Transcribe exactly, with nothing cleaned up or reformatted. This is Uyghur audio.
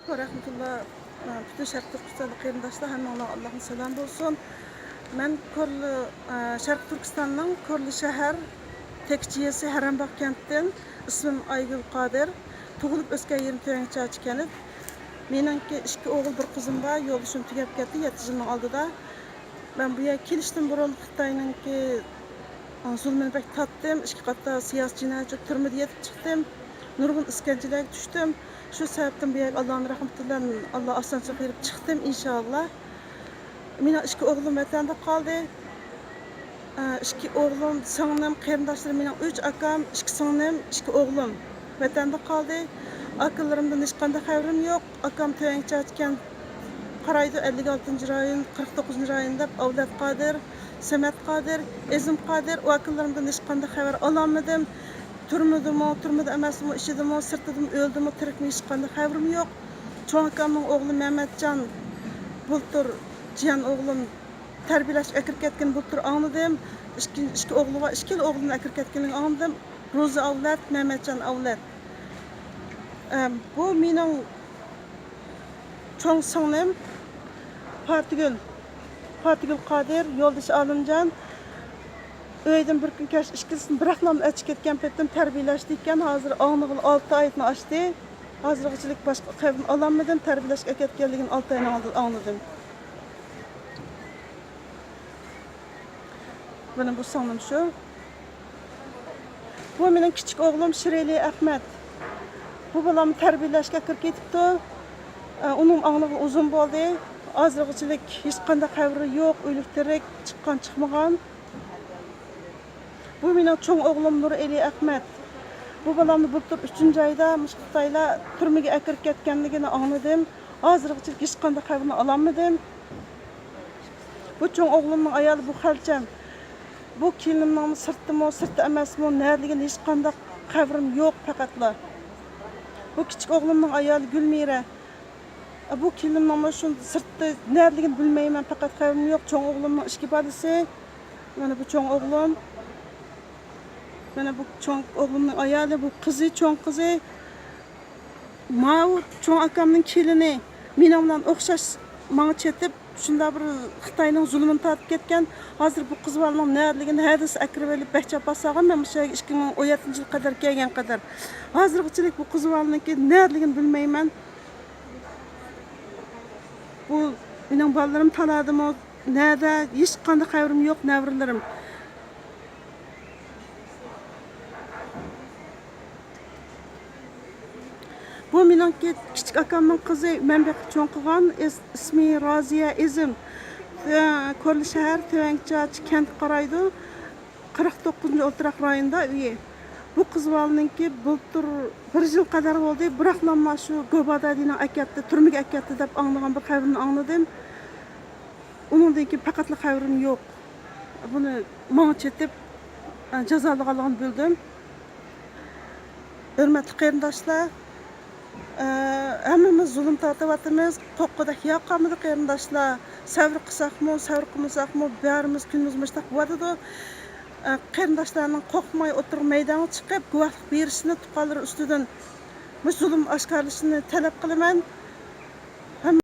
ۋە رەھمەتۇللا، پۈتۈن شەرقىي تۈركىستانلىق قېرىنداشلار، ھەممىڭلارغا ئاللاھنىڭ سالامى بولسۇن. مەن كورلا، شەرقىي تۈركىستاننىڭ كورلا شەھەر تەكچە يېزىسى ھەرەمباغ كەنتتىن. ئىسمىم ئايگۈل قادىر. تۇغۇلۇپ ئۆسكەن يېرىم تۆۋەن چاچى كەنت. مېنىڭكى ئىككى ئوغۇل، بىر قىزىم بار. يولدىشىم تۈگەپ كەتتى يەتتە يىلنىڭ ئالدىدا. مەن بۇ يەرگە كېلىشتىن بۇرۇن خىتاينىڭكى، ئا، زۇلمىنى بەك تارتتىم. ئىككى قاتار سىياسىي جىنايەتچى تۈرمىدە يېتىپ چىقتىم. نۇرغۇن ئىسكەنجىلەرگە چۈشتۈم. شۇ سەۋەبتىن بۇ يەرگە ئاللانىڭ رەھمىتى بىلەن ئاللا ئاسانچىلىق بېرىپ چىقتىم، ئىنشاللا. مېنىڭ ئىككى ئوغلۇم ۋەتەندە قالدى. ئا، ئىككى ئوغلۇم، سىڭلىم، قېرىنداشلىرىم، مېنىڭ ئۈچ ئاكام، ئىككى سىڭلىم، ئىككى ئوغلۇم ۋەتەندە قالدى. ئاكىلىرىمدىن ھېچقانداق خەۋىرىم يوق. ئاكام تۆۋەن چاچى كەنت قارايدۇ، ئەللىك ئالتىنچى رايون، قىرىق توققۇزىنچى رايون دەپ، ئەۋلەت قادىر، سەمەت قادىر، ئېزىم قادىر، ئۇ ئاكىلىرىمدىن ھېچقانداق خەۋەر ئالالمىدىم. تۈرمىدىمۇ، تۈرمىدە ئەمەسمۇ، ئىچىدىمۇ، سىرتىدىمۇ، ئۆلدىمۇ، تىرىكمۇ، ھېچقانداق خەۋىرىم يوق. چوڭ ئاكامنىڭ ئوغلى مەمەتجان بۇلتۇر، جىيەن ئوغلۇم تەربىيەلەشكە ئەكىرىپ كەتكىنىنى بۇلتۇر ئاڭلىدىم. ئىككى، ئىككى ئوغلى بار، ئىككىلا ئوغلىنى ئەكىرىپ كەتكىنىنى ئاڭلىدىم. روزى ئەۋلەت، مەمەتجان ئەۋلەت. ئەم، بۇ مېنىڭ چوڭ سىڭلىم پاتىگۈل، پاتىگۈل قادىر، يولدىشى ئالىمجان. ئۆيدىن بىر كۈن كەچ ئىككىلىسىنى بىراقلا ئەچىپ كەتكەن پېتىم تەربىيەلەشتى ئىكەن. ھازىر ئاڭلىغىلى ئالتە ئاينى ئاشتى. ھازىرغىچىلىك باشقا خەۋىرىنى ئالالمىدىم. تەربىيەلەشكە ئەكەتكەنلىكىنى ئالتە ئاينىڭ ئالدىدا ئاڭلىدىم. مانا بۇ سىڭلىم شۇ. بۇ مېنىڭ كىچىك ئوغلۇم شىرئېلى ئەخمەت. بۇ بالام تەربىيەلەشكە كىرىپ كېتىپتۇ. ئۇنىڭ ئاڭلىغىلى ئۇزۇن بولدى. ھازىرغىچىلىك ھېچقانداق خەۋىرى يوق، ئۆلۈك تىرىك، چىققان چىقمىغان. بۇ مېنىڭ چوڭ ئوغلۇم نۇرئېلى ئەخمەت. بۇ بالامنى بۇلتۇر ئۈچىنچى ئايدا مۇشۇ خىتايلار تۈرمىگە ئەكىرىپ كەتكەنلىكىنى ئاڭلىدىم. ھازىرغىچە ھېچقانداق خەۋىرىنى ئالالمىدىم. بۇ چوڭ ئوغلۇمنىڭ ئايالى بۇ خەلچەم. بۇ كېلىنىمنىڭمۇ سىرتتىمۇ، سىرتتا ئەمەسمۇ، نەدىلىكىنى ھېچقانداق خەۋىرىم يوق پەقەتلا. بۇ كىچىك ئوغلۇمنىڭ ئايالى گۈلمىرە. بۇ كېلىنىمنىڭمۇ شۇ سىرتتا نەدىلىكىنى بىلمەيمەن، پەقەت خەۋىرىم يوق. چوڭ ئوغلۇمنىڭ ئىككى بالىسى. مانا بۇ چوڭ ئوغلۇم. مانا بۇ چوڭ ئوغلۇمنىڭ ئايالى، بۇ قىزى، چوڭ قىزى. ماۋۇ چوڭ ئاكامنىڭ كېلىنى مېنىڭ بىلەن ئوخشاش ماڭا چېتىپ، شۇنداق بىر خىتاينىڭ زۇلمىنى تارتىپ كەتكەن. ھازىر بۇ قىز بالىنىڭ نەدىلىكىنى ھەدىسى ئەكىرىۋېلىپ، بەك جاپا سالغان. مەن مۇشۇ يەرگە ئىككى مىڭ ئون يەتتىنچى يىلغا قەدەر كەلگەن قەدەر. ھازىرغىچىلىك بۇ قىز بالىنىڭكى نەدىلىكىنى بىلمەيمەن. بۇ مېنىڭ بالىلىرىم تالادىمۇ، نەدە، ھېچقانداق خەۋىرىم يوق، نەۋرىلىرىم. بۇ مېنىڭكى كىچىك ئاكامنىڭ قىزى، مەن بېقىپ چوڭ قىلغان، ئىس-، ئىسمى رازىيە ئېزىم. تۆ-، كورلا شەھەر، تۆۋەن چاچى كەنتكە قارايدۇ. قىرىق توققۇزىنچى ئولتۇراق رايوندا ئۆيى. بۇ قىز بالىنىڭكى بۇلتۇر بىر يىل قەدەر بولدى، بىراقلا مانا شۇ گوبادادىنىڭ ئەكەتتى، تۈرمىگە ئەكەتتى دەپ ئاڭلىغان بىر خەۋىرىنى ئاڭلىدىم. ئۇنىڭدىن كېيىن پەقەتلا خەۋىرىم يوق. بۇنى ماڭا چېتىپ، ئە، جازالىغانلىقىنى بىلدىم. ھۆرمەتلىك قېرىنداشلار، ئە، ھەممىمىز زۇلۇم تارتىۋاتىمىز. قورققۇدەك يەر قالمىدى، قېرىنداشلار. سەۋر قىلساقمۇ، سەۋر قىلمىساقمۇ، بارىمىز كۈنىمىز مۇشۇنداق بولۇۋاتىدۇ. ئە، قېرىنداشلارنىڭ قورقماي ئوتتۇرىغا مەيدانغا چىقىپ، گۇۋاھلىق بېرىشىنى تۇغقانلىرى ئۈستىدىن مۇشۇ زۇلۇم ئاشكارىلىشىنى تەلەپ قىلىمەن.